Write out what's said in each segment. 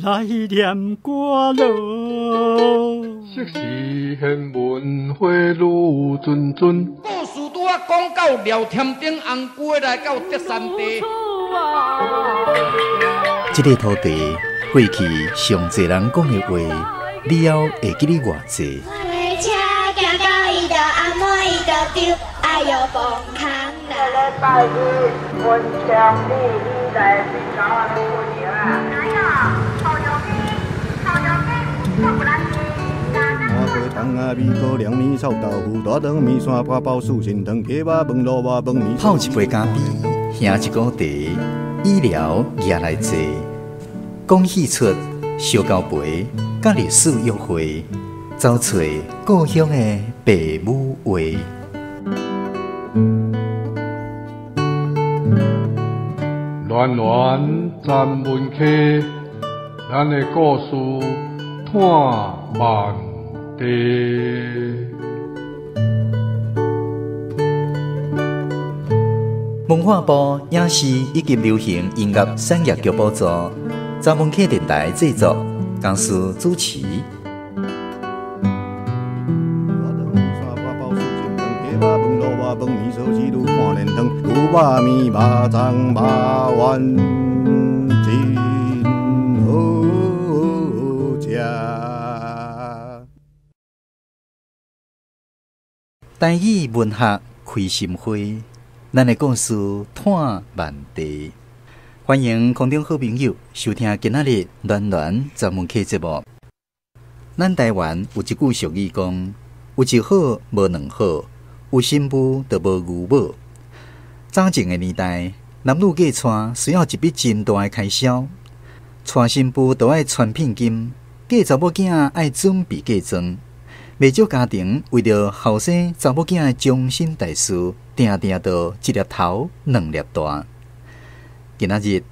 來念歌囉。昔時贤文花愈谆谆。故事拄仔講到廖添丁紅龜來到德山地。這個土地過去上濟人講的話，了後會記得偌濟？泡一杯咖啡，喝一壺茶，醫療也來坐，講戲出燒交杯，佮歷史約會，走揣故鄉的爸母話。暖暖咱文溪，咱的故事伴万地。文化部影視以及流行音樂產業局補助，查文客電台製作，公司主持。台語文學開心花，咱的故事伴萬地。歡迎空中好朋友收聽今仔日暖暖專門客節目。咱台灣有一句俗語講：有一好無兩好，有新婦就無牛母。早前的年代，男女嫁娶需要一筆真大的開銷，娶新婦就愛穿聘金，嫁查某囝愛準備嫁妝。袂少家庭為著後生查某囝的終身大事，定定都一粒頭兩粒大。今仔日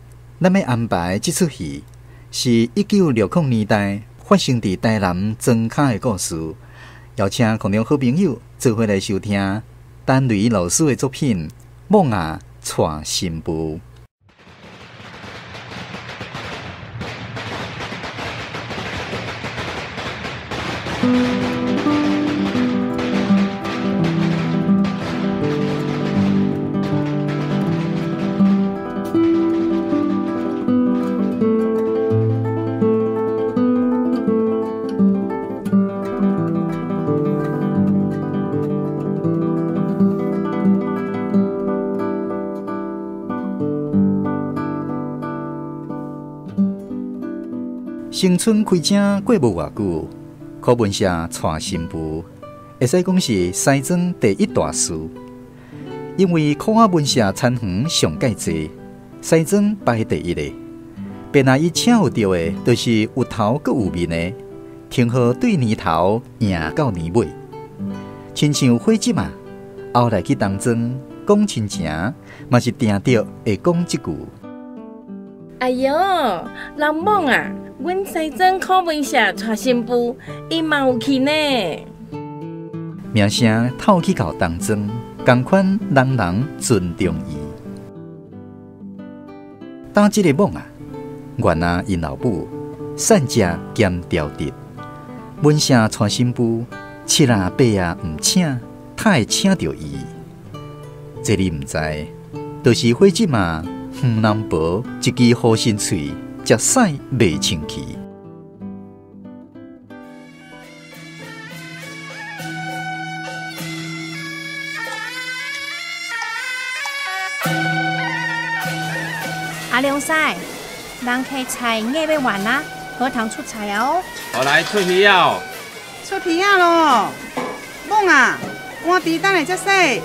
咱欲安排這齣戲，是1960年代發生佇台南莊跤的故事。邀請空中好朋友做伙來收聽陳雷老師的作品《某仔娶新婦》。新春開張過無偌久，柯文社娶新婦，會使講是西莊第一大事。因為柯仔文社田園上蓋濟，西莊排第一个。便若伊請有著的，就是有頭閣有面的，挺好對年頭贏到年尾。親像火姊嘛，後來去東莊講親情，嘛是定著會講這句。哎喲，老某啊！阮西莊柯文社娶新婦，伊嘛有去呢。名聲透去到東莊，仝款人人尊重伊。當這个某啊，原來𪜶老母善食兼挑剔。文社娶新婦，七啊八啊毋請，較會請著伊。這你毋知，就是火姊嘛，黃南婆一支護身喙。食屎袂清氣。阿良師，人客菜硬欲完啊，荷塘出菜哦。我來出魚仔。出魚仔囉，某啊，碗池等下才洗，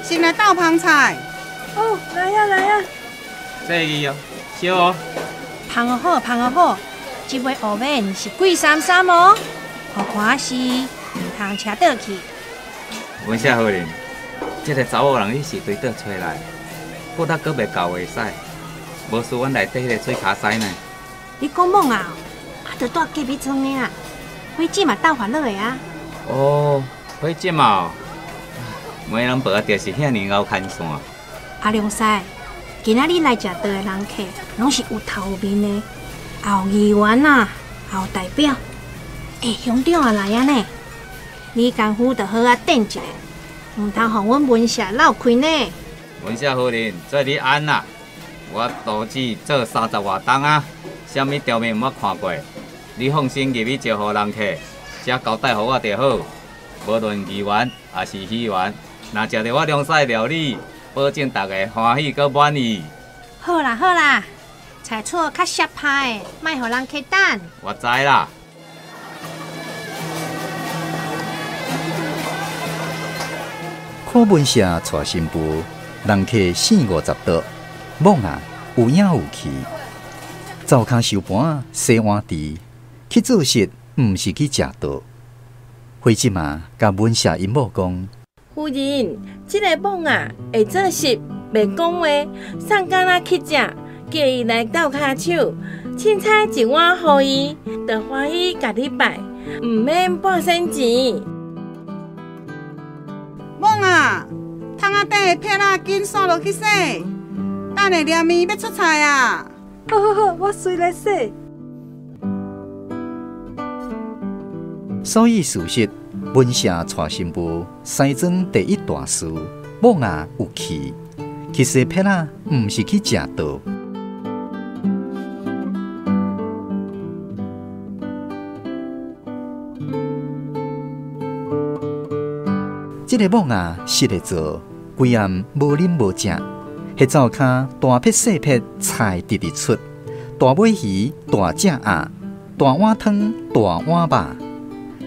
先來鬥芳菜。哦，來啊來啊。細膩哦，燒哦。芳好，芳好，這尾烏面是貴三三哦，予看是毋通車倒去。文社夫人，這个查某人你是對佗揣來，骨力閣袂夠會使，無輸阮內底彼个水跤師呢。你講某啊，啊，就蹛隔壁庄的啊，火姊嘛鬥煩惱的啊。哦，火姊嘛，媒人婆就是遐爾𠢕牽線。阿良師，今仔日來食桌的人客，攏是有頭有面的，也有议员啊，也有代表。欸，乡长也来啊呢。你功夫就好啊，等一下，毋通予阮文社落亏呢。文社夫人，做你安啦。我杜子做30外冬啊，啥物场面毋捌看过。你放心入去招呼人客，只交代予我就好。无论议员抑是议员，若食著我良师料理，保证大家欢喜阁满意。好啦好啦，菜厝较涩派的，莫予人客等。我知啦。柯文社娶新妇，人客40-50桌，某啊有影有去，灶跤收盘，洗碗池，去做事，毋是去食道。花姊嘛，共文社𪜶某讲：夫人，这个某啊会做事，袂讲话，送干仔去食，叫伊来斗跤手，凊彩一碗予伊，就欢喜共你拜，毋免半仙钱。某啊，窗仔顶的撇仔紧刷落去洗，等下连面欲出菜啊！好好好，我随来洗。所以事实，文社娶新妇，西庄第一大事，某啊有去，去洗撇仔，毋是去食道。这个某啊，实会做，规暗无啉无食，彼灶跤大撇细撇菜直直出，大尾鱼、大只鸭、大碗汤、大碗肉，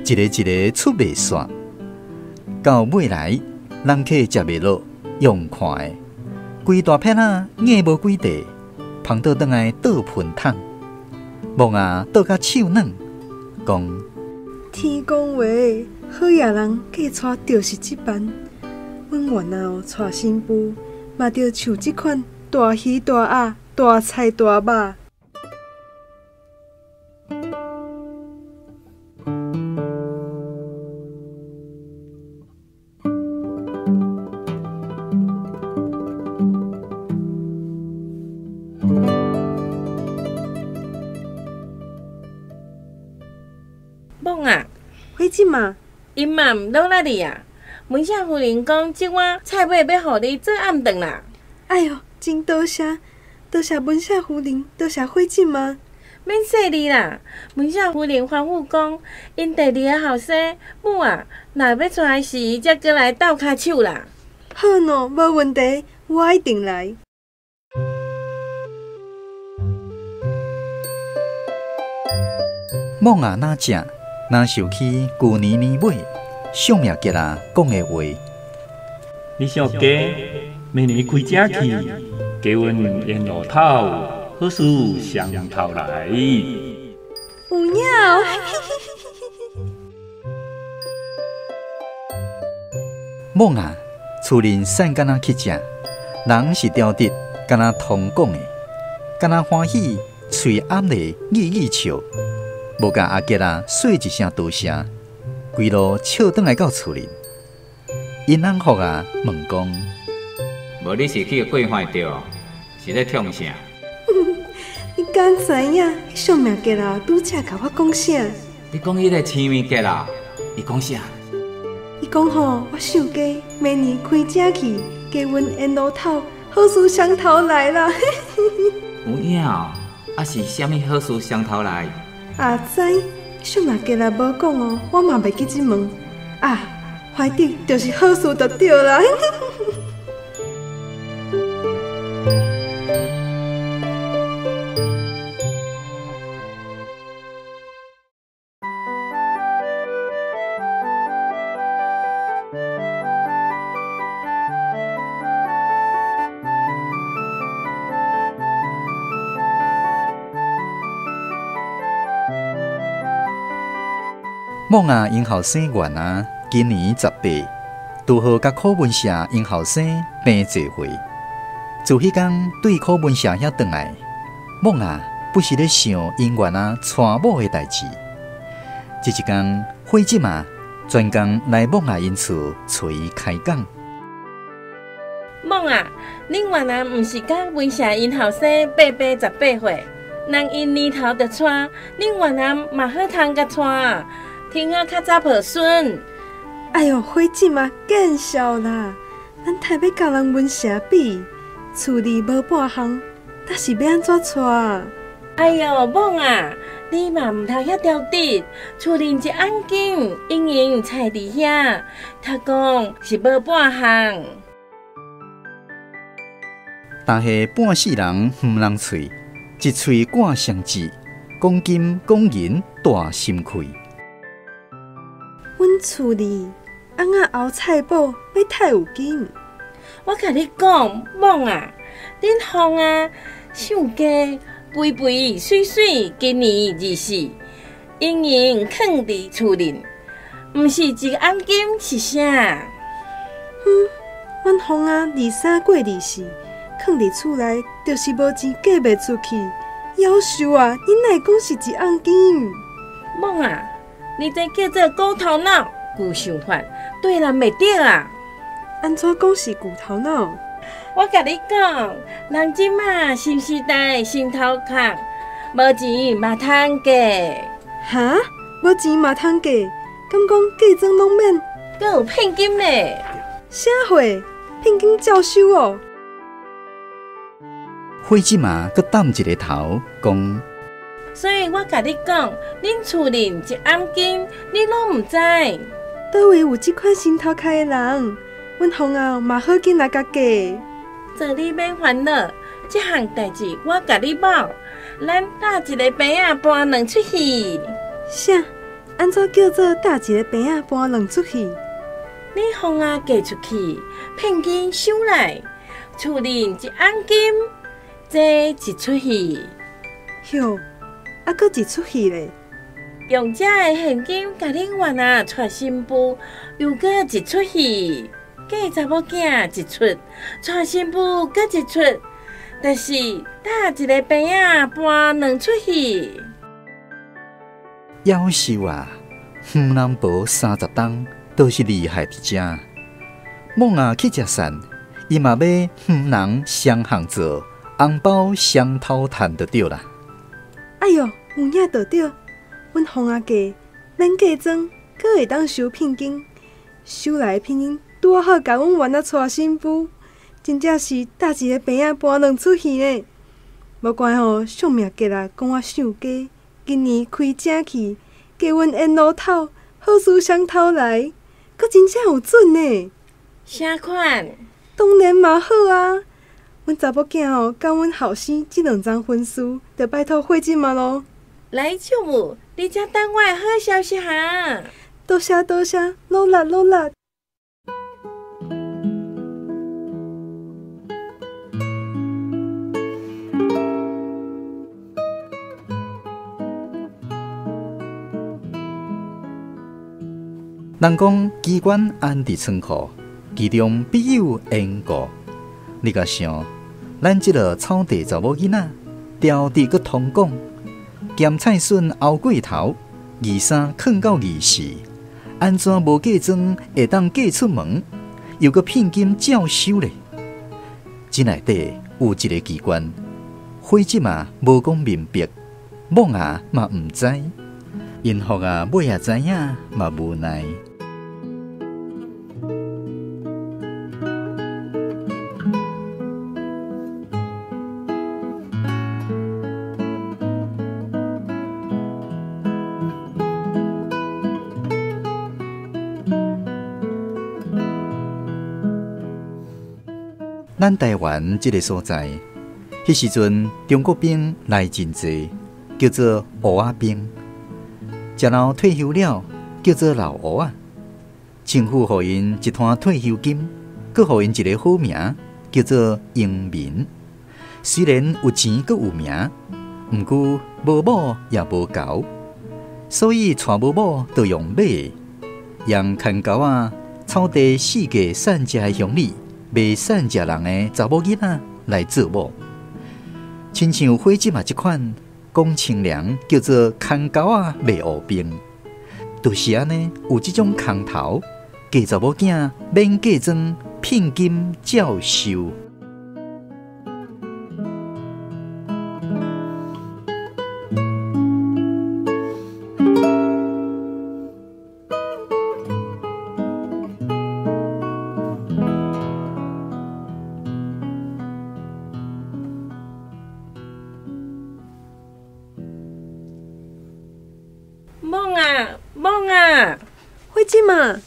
一个一个出袂煞。到尾来，人客食袂落，用看的，规大撇仔硬无几块，捧倒转来倒喷桶。某啊，倒甲手软，讲：天公话，好野人嫁娶就是这般。阮原来哦娶新妇，嘛著像这款大鱼大鸭、大菜大肉。某啊，花姊嘛，𪜶嘛毋落来哩啊。文社夫人讲，这碗菜尾欲予你做暗顿啦。哎哟，真多谢，多谢文社夫人，多谢花姊嘛。免谢你啦，文社夫人吩咐讲，𪜶第二个后生母啊，若欲娶时，才阁来斗跤手啦。好喏，无问题，我一定来。某啊，若食，若想起旧年年尾，相命杰啊讲的话。你属鸡，明年开车去，加温沿路头，好事双头来。有影哦！某啊，厝里散敢若去食，人是调得敢若通讲的，敢若欢喜，喙暗咧语语笑。无共阿杰啊说一声多谢，规路笑转来到厝里。𪜶翁福啊问讲：无你是去过犯著，是咧创啥？你敢知影？相命杰啊，拄才共我讲啥？你讲彼个青面杰啊，伊讲啥？伊讲吼，我属鸡，明年开车去，加温沿路头，好事相头来啦。有影哦，啊是啥物好事相头来？啊知，相命杰啊无讲哦，我嘛袂记这问。啊，反正就是好事就对啦。某啊，𪜶后生原啊，今年18，拄好佮柯文社𪜶后生平齐岁。自彼工对柯文社遐转来，某啊不时咧想𪜶原啊娶某的代志。这一工，花姊啊专工来某啊𪜶厝揣伊开讲。某啊，恁原来毋是佮文社𪜶后生八八18岁，人𪜶年头就娶，恁越南嘛好通共娶，挺好较早抱孙。哎哟，花姊嘛见笑啦！咱太欲佮人文社比，厝里无半项，那是欲按怎娶？哎哟，某啊，你嘛毋通遐挑剔，厝里一甕金，英英菜伫遐，他讲是无半项。但系半世人毋人喙，一喙挂双舌，讲金讲银大心亏。阮厝里翁仔后菜脯欲太有金。我共你讲，某啊，恁凤啊，伤加肥肥水水，今年24，英英囥伫厝里，毋是一甕金是啥？哼，阮凤啊，23过24，囥伫厝内，就是无钱嫁袂出去。夭寿啊，你哪会讲是一甕金？某啊，你这叫做古头脑、旧想法，对人袂对啊！按怎讲是旧头脑？我共你讲，人这马新时代新头壳，无钱嘛通嫁。哈？无钱嘛通嫁？敢讲嫁妆拢免？阁有聘金咧？啥货？聘金照收哦。花姊嘛，阁担一个头，讲。所以我共你讲，恁厝里一甕金，你拢毋知。佗位有这款新头壳的人？阮凤仔嘛好紧来共嫁。做你免烦恼，这项代志我共你保。咱搭一个棚仔搬两出去。啥？按怎叫做搭一个棚仔搬两出去？你凤仔嫁出去，聘金收来，厝里一甕金，这一出戏。哟，啊，阁一出戏咧？用这个现金共恁原仔娶新妇，又阁一出戏。嫁查某囝一出，娶新妇阁一出，但是搭一个棚仔搬两出戏。夭寿啊，黄人婆30冬都是厉害伫遮。某仔去食散，伊嘛欲黄人双项做，红包双头趁就对啦。哎哟，有影就对，阮凤仔嫁免嫁妆，阁会当收聘金，收来的聘金拄好共阮原仔娶新妇，真正是搭一个棚仔搬两出戏呢。无怪吼，相命格啊，讲我伤低，今年开正气，嫁阮缘路头，好事双头来，阁真正有准呢。啥款？当然嘛好啊！阮查某囝吼，佮阮后生这两桩婚事，就拜托花姊嘛咯。来，舅母，你才等我的好消息哈！多谢多谢，努力努力。人讲机关安伫仓库，其中必有缘故。你共想，咱这个草地查某囡仔，调伫阁通讲，咸菜笋熬过头，23囥到24，按怎无嫁妆会当嫁出门，又阁聘金照收咧？这内底有一个机关，花姊嘛无讲明白，某仔嘛毋知，因福啊尾仔知影嘛无奈。咱台湾这个所在，彼时阵中国兵来真济，叫做乌仔兵。食老退休了，叫做老乌仔。政府予𪜶一摊退休金，阁予𪜶一个好名，叫做英民。虽然有钱阁有名，毋过无某也无猴，所以娶无某就用买的，用牵狗仔草地四界散食的乡里。卖散食人的查某囡仔来做某，亲像花姊嘛这款讲清凉，叫做牵狗仔卖乌兵，就是按呢，有这种空头，嫁查某囝免嫁妆，聘金照收。某啊，某啊，火姊嘛，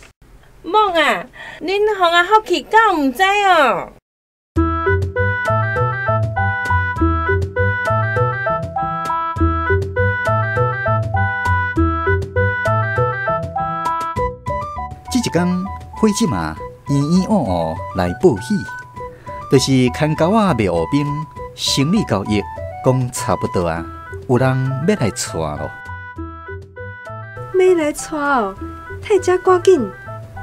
某啊，恁予我福气到毋知哦。這一工，火姊嘛咿咿哦哦來報喜，就是牽狗仔賣烏冰，生理交易講差不多啊，有人欲來娶咯。欲來娶哦，替遮趕緊，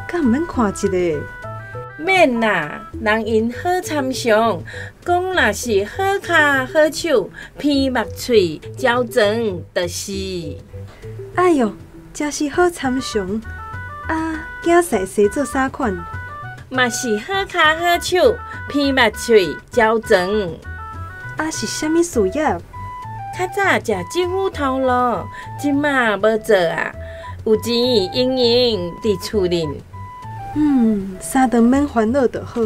敢毋免看一下？免啦，人𪜶好參詳，講若是好跤好手，鼻目喙焦妝，就是。哎喲，真是好參詳。啊，囝婿生做啥款？嘛是好跤好手，鼻目喙焦妝。啊，是啥物事業？較早食政府頭路，這馬無做啊，有錢閒閒佇厝裡。嗯，三頓免煩惱就好。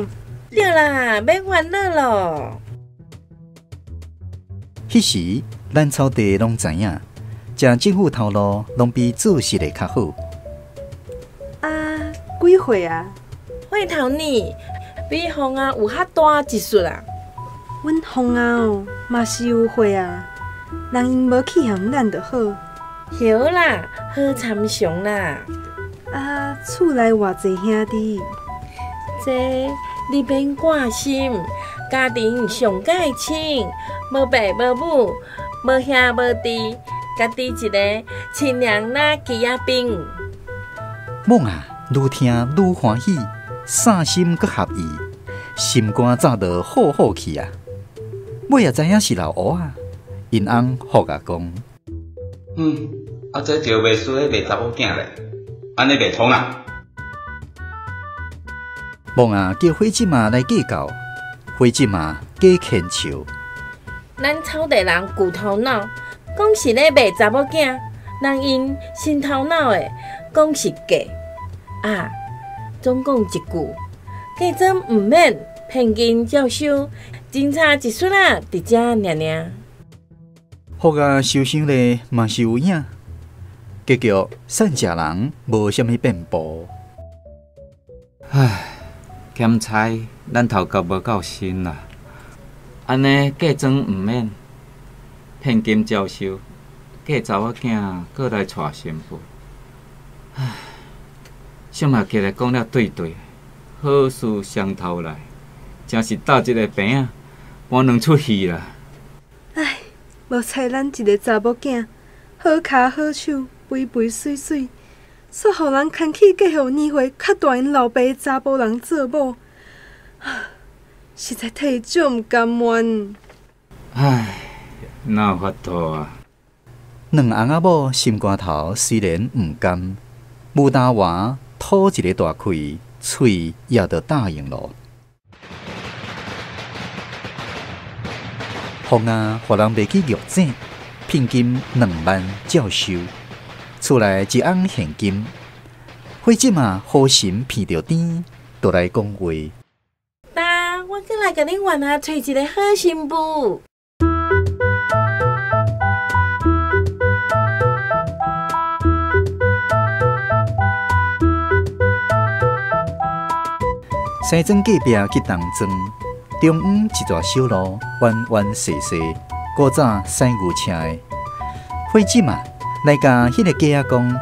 對啦，免煩惱咯。彼時，咱草地攏知影，食政府頭路攏比做實的較好。啊，幾歲啊？火頭呢，比鳳仔有較大一歲啦。阮鳳仔哦，嘛是有歲啊，人𪜶無去嫌咱就好。好啦，好參詳啦。啊，厝內偌濟兄弟？這你免掛心，家庭上蓋親，無爸無母，無兄無弟，家己一个親娘若雞仔兵。某啊，愈聽愈歡喜，三心閣合意，心肝早就好好去啊。尾也知影是老烏啊，𪜶翁福仔講。嗯，啊，這就袂輸咧賣查某囝咧，按呢袂通啦。某啊，叫火姊嘛來計較，火姊嘛假牽笑。咱草地人舊頭腦，講是咧賣查某囝，人𪜶新頭腦的講是假。啊，總講一句，嫁妝毋免，現金照收，真差一絲仔佇遮爾爾。福仔想想咧，嘛是有影。結局散食人無啥物變步。唉，嫌菜咱頭殼無夠深啦。按呢嫁妝毋免，現金照收，嫁查某囝閣來娶新婦。唉，小馬起來講了對對，好事相頭來，真是搭一個棚仔，搬兩齣戲啦。唉，無彩咱一個查某囝，好跤好手，肥肥媠媠，煞予人牽去嫁予年歲較大𪜶老爸的查埔人做某，實在替伊足毋甘願。唉，哪有法度啊？兩翁仔某心肝頭雖然毋甘，無擔話吐一個大氣，喙也就答應咯。鳳仔予人賣去玉井，聘金2萬照收，厝內一翁現金。火姊嘛好心騙著甜，就來講話。爸，我閣來共恁怨仔揣一個好新婦。西庄隔壁去东庄，中央一条小路，弯弯细细，古早驶牛车的。火姊嘛来共彼个鸡仔講：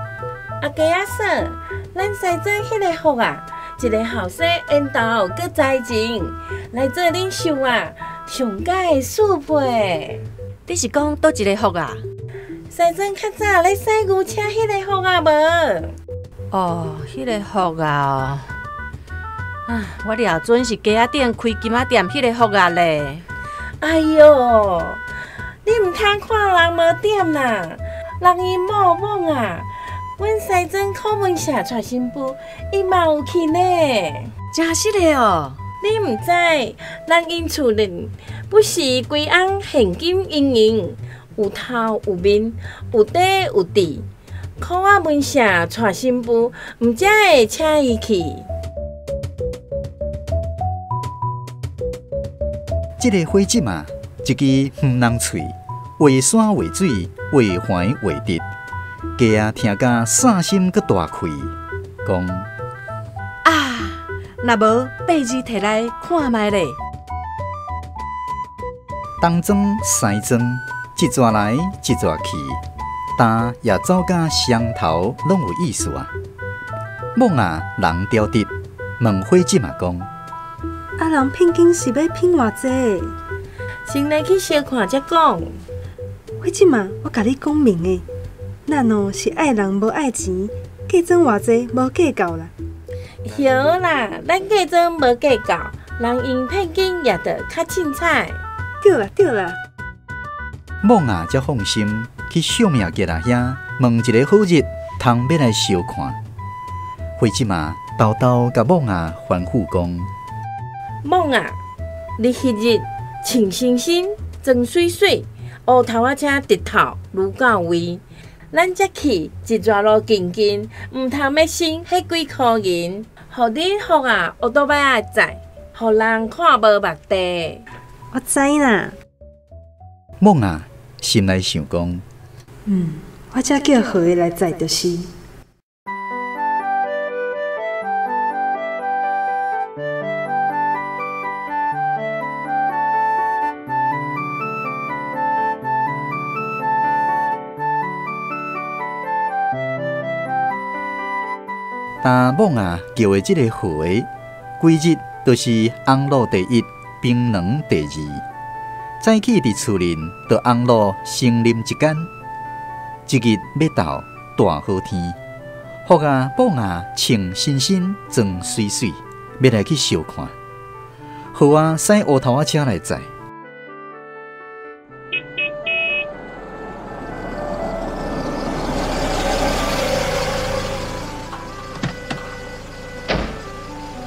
阿鸡仔嫂，咱西庄彼个福啊，一个后生缘投阁才情，來做恁秀啊，上佳的速配。你是講佗一个福啊？西庄較早咧驶牛車彼个福啊無？哦，彼个福啊！啊！我掠准是街仔頂開金仔店彼个福啊咧！哎喲，你毋通看人無點啦，人伊某某啊，阮西庄考文社娶新婦，伊嘛有去呢。真實的哦！你毋知，人𪜶厝裡不是規翁現金盈盈，有頭有面，有底有智。考仔文社娶新婦，毋才會請伊去。這个火姊嘛，一支黄人喙，話山話水，話橫話直，鸡仔听甲散心阁大气，讲：啊，若无八字提来看觅咧。东庄西庄，一逝来一逝去，担也走甲双头拢有意思啊。某仔人调直，问伙计仔讲：啊，人聘金是欲聘偌济？先来去相看才讲。伙计仔，我共你讲明的，咱哦是爱人无爱钱，嫁妆偌济无计较啦。对啦，咱嫁妆无计较，人用聘金也著较凊彩。对啦对啦。某仔才放心去相命杰仔遐问一个好日，通欲来相看。伙计仔偷偷共某仔吩咐讲：某仔，你彼日穿新新，妆媠媠，乌头仔车直透愈到位，咱才去一逝路近近，毋通欲省彼几箍银，予恁福仔乌托邦仔载，予人看无目地。我知啦。某仔心内想讲：我才叫何的来载就是。但某仔叫的这个何的，规日都是红露第一，槟榔第二。早起伫厝里，就红露先啉一盅。这日欲到大好天，福仔某仔穿新新，妆媠媠，欲来去相看。何仔驶乌头仔车来载。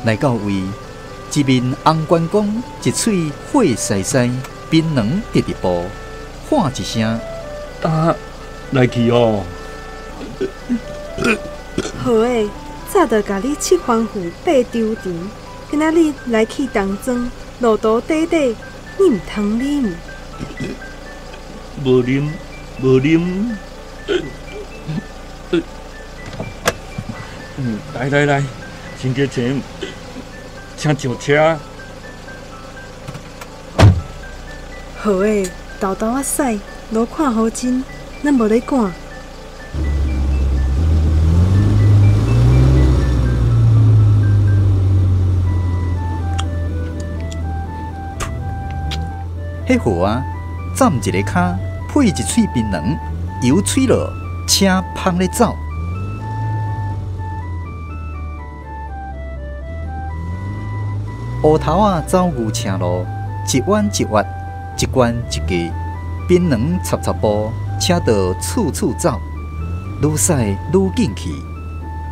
来到位，一面红关公，一喙火狮狮，槟榔直直步，喊一声：啊，来去哦！好的，早就共你七吩咐八抽甜，今仔日来去东庄，路途短短，你毋通啉。无啉，无啉。来来来，先加钱，请上车。好的，豆豆仔驶，路看好真，咱无咧赶。彼号仔，站一个跤，配一喙槟榔，油吹落，车芳咧走。乌头仔走牛车路，一弯一弯，一悬一低，槟榔插插步，车就处处走，愈驶愈紧去，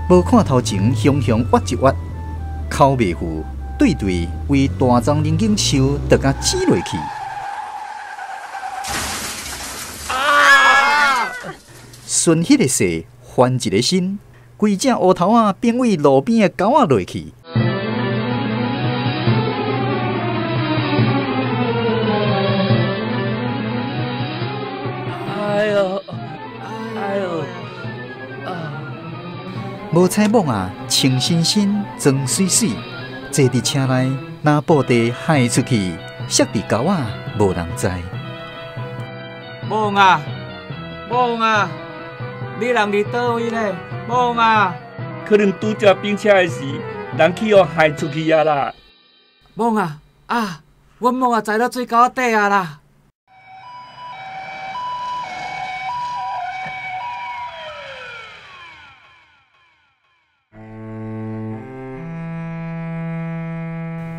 无看头前雄雄挖一挖，口袂赴，对对为大樟林间树就共挤落去。顺彼个势，翻一个身，规只乌头仔变为路边的狗仔落去。哎呦，哎呦，啊！无彩某仔，穿新新，妆媠媠，坐伫车内，拿布袋害出去，摔伫沟仔，无人知。某仔，某仔，你人伫佗位咧？某仔，可能拄才变车的时，人去予害出去啊啦！某仔，啊，阮某仔栽落水沟仔底啊啦！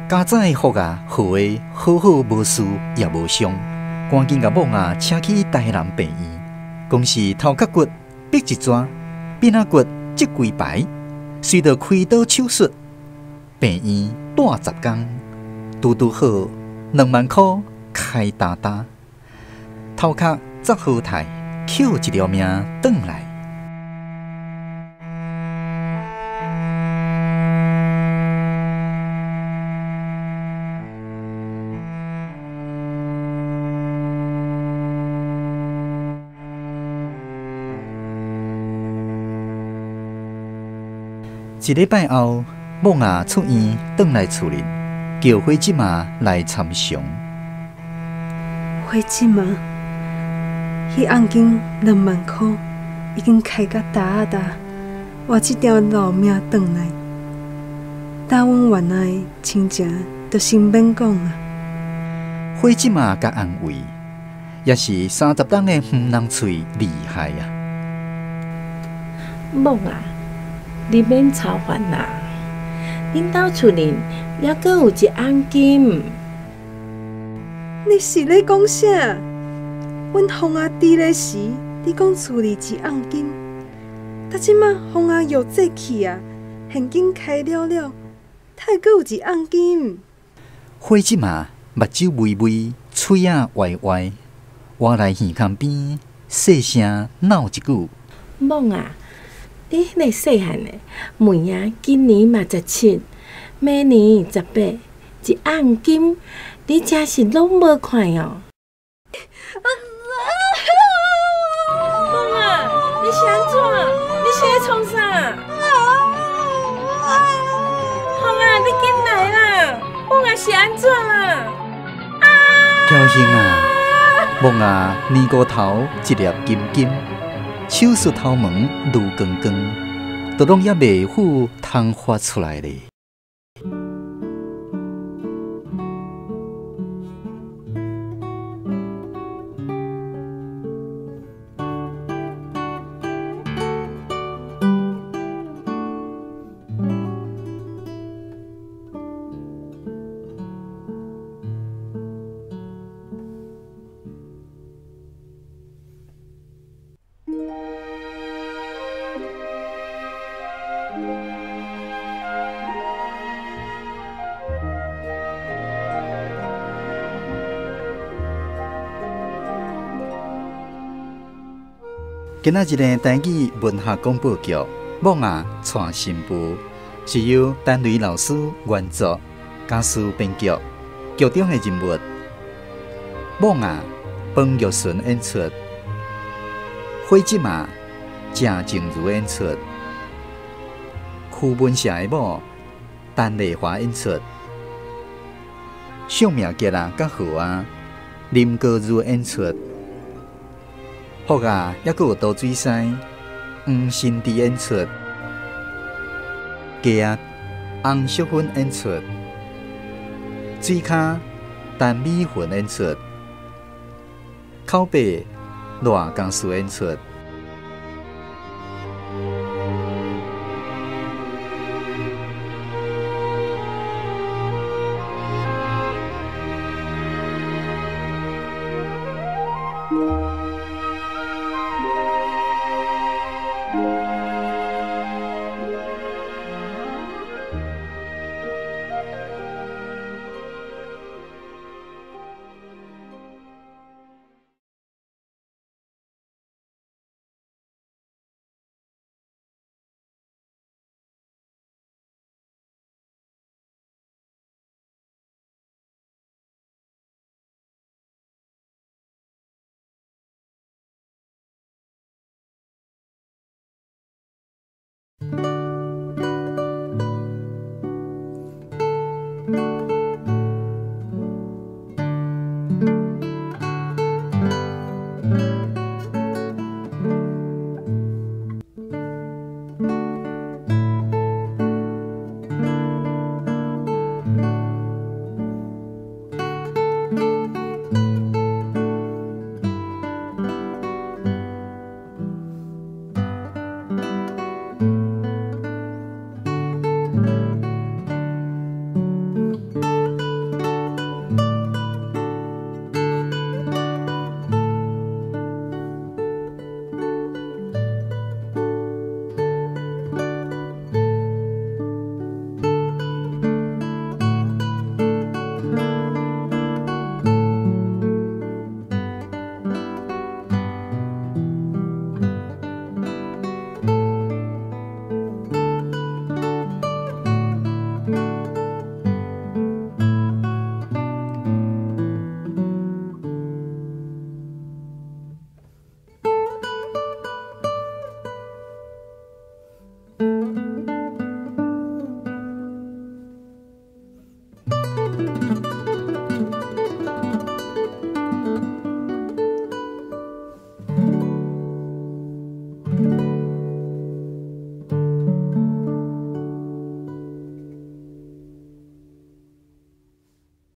佳哉福啊，好的好好无事也无伤，赶紧共某仔请去台南病院，讲是头壳骨掰一逝，边仔骨折几排，随著开刀手术，病院住10工，拄拄好2万箍开担担，头壳扎好态，捡一条命转来。一礼拜后，某仔出院转来厝里，叫火姊仔来参详。火姊仔，彼甕金2万箍已经开甲焦仔焦，换这条老命转来。搭阮原来的亲情，就先免讲啊。火姊仔共安慰，也是30冬的黄人喙厉害啊！某啊，你免操烦啦，恁兜厝里犹阁有一甕金。你是咧讲啥？阮风仔伫咧时，你讲厝里一甕金，到这马风仔药济去啊，现金开了了，哪会阁有一甕金？火姊仔目睭微微，喙仔歪歪，活来耳孔边，细声闹一句：某啊，你彼个细汉的妹仔，今年嘛17，明年18，一甕金，你真是拢无看哦。某啊，你是按怎？你是咧创啥？凤啊，你紧来啦！某啊是按怎啦？侥幸啊，某啊年糕头一粒金金，手术头毛绿光光，都拢犹未赴通发出来咧。今仔日的台语文学广播剧《某仔娶新妇》是由陈雷老师原作，家师编剧。剧中的人物：某仔彭玉纯演出，火姊仔郑静茹演出，区文社的某陈丽华演出，宋妙杰啊佮何啊林国如演出。福啊，犹阁有多水师黄新迪演出，鸡仔洪淑芬演出，水跤陈美云演出，口白赖江苏演出。